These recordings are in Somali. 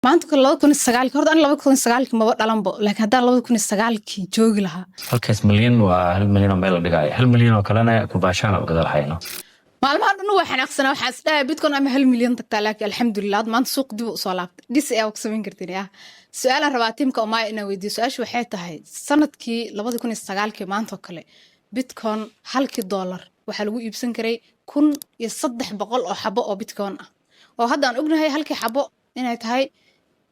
Maanta kale 2009-kii, horta ani 2009-kii maba dhalanbo, laakiin haddaan 2009-kii joogi lahaa. Halkaas milyan waa 1 milyan oo meel la dhigaayo, 1 milyan oo kalena kubaashaan oo gada lahayno. Maalmaha dhan waa xanaaqsanaa, waxaan isdhahay Bitcoin ama 1 milyan tagtaa, laakiin alxamdulilah, hadda maanta suuq dib u soo laabtay. Dhis ayaa ku samayn kartin. Ya su-aalaan rabaa tiimka Omaya inaan weydiiyo. Su-aashu waxay tahay: sanadkii 2009-kii maanta oo kale Bitcoin halkii dollar waxaa lagu iibsan karay 1300 oo xabo oo Bitcoin ah, oo hadda aan ognahay halkii xabo inay tahay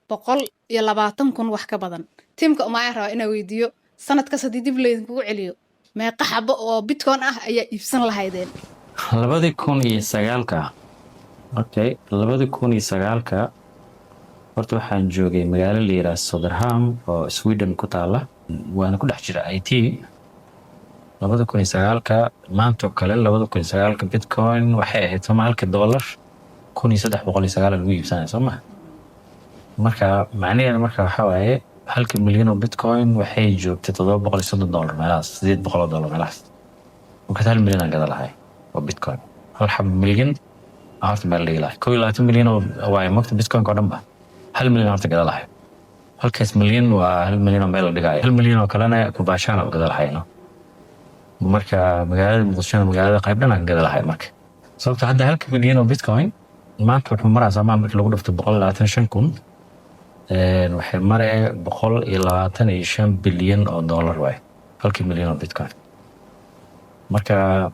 120,000 wax ka badan. Tiimka Omaya rabaa inaan weydiiyo: sanadkaas haddii dib laydinkugu celiyo, meeqa xabo oo Bitcoin ah ayaa iibsan lahaydeen? 2009-ka, okay, 2009-ka horta waxaan joogay magaalo la yidhaha Söderhamn oo Sweden ku taala, waana ku dhex jira IT. 2009-ka maantoo kale, 2009-ka Bitcoin waxay ahayd, sooma, halka dollar 1309 lagu iibsanaya, soo ma? Marka macnaheeda marka waxaa waaye halka milyan oo Bitcoin waxay joogtay $730 meelahaas, $800 meelahaas. Markaas 1 milyan aan gada lahay oo Bitcoin, hal xab milyan aan horta meel dhigi lahay. 21 milyan oo waaye mogta Bitcoinka oo dhan ba, 1 milyan horta gada lahay. Halkaas milyan waa 1 milyan oo meel la dhigaayo, 1 milyan oo kalena kubaashaan oo gada lahayno. Marka magaalada Muqdishona, magaalada qayb dhan aan gada lahay. Marka sababta hadda halka milyan oo Bitcoin maanta wuxuu maraa, soomaa, markii lagu dhufto 125,000, waxay maraya $125 bilyan waay halkii milyan oo Bitcoin. Marka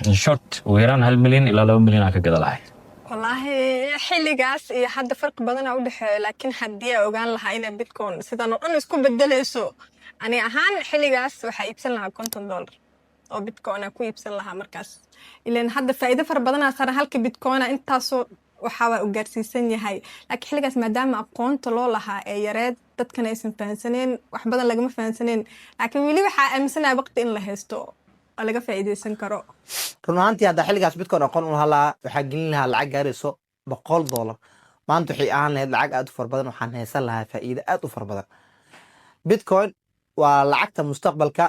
in short, ugu yaraan 1 milyan ilaa 2 milyan aan ka gada lahay. Wallaahi xilligaas iyo hadda farqi badanaa u dhexeeyo, laakiin haddii aan ogaan lahaa inay Bitcoin sidan oo dhan isku bedeleyso, ani ahaan xilligaas waxaa iibsan lahaa $50 oo Bitcoin aan ku iibsan lahaa markaas. Ilan hadda faa'iido fara badanaa saaran halka Bitcoina, intaasoo waxaa u gaarsiisan yahay. Laakiin xilligaas maadaama aqoonta loo lahaa ee yareed, dadkana aysan fahansaneen, wax badan lagama fahansaneen. Laakiin weli waxaa aaminsanahay waqti in la haysto oo laga faa'iideysan karo. Run ahaantii, haddaa xilligaas Bitcoin aqoon u lahaa lahaa, waxaa gelin lahaa lacag gaarayso $100. Maanta waxay ahaan lahayd lacag aad u fara badan, waxaan haysan lahaa faa'iido aad u fara badan. Bitcoin waa lacagta mustaqbalka.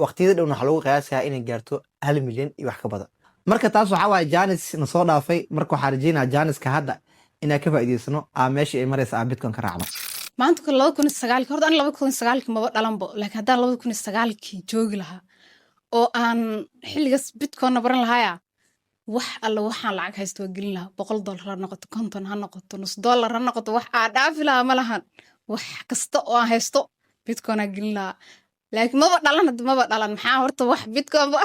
Waqtiyada dhowna waxaa lagu qiyaasayaa inay gaarto 1 milyan iyo wax ka badan. Marka taas waxaa waaye chance na soo dhaafay. Marka waxaa rajeynaya chance-ka hadda inaan ka faa'iidaysano, aa meeshii ay maraysa aa Bitcoin ka raacno. Maanta kale 2009-kii, horta ani 2009-kii maba dhalanbo, laakiin haddaan 2009-kii joogi lahaa oo aan xilligaas Bitcoinna baran lahaaya, wax alla waxaan lacag haysto waa gelin lahaa. $100 ha noqoto, 50 ha noqoto, nus dollar ha noqoto, wax aa dhaafi lahaa ma lahan. Wax kasta oo aan haysto Bitcoin aa gelin lahaa, laakiin maba dhalan hadda, maba dhalan. Maxaa horta wax Bitcoin ba.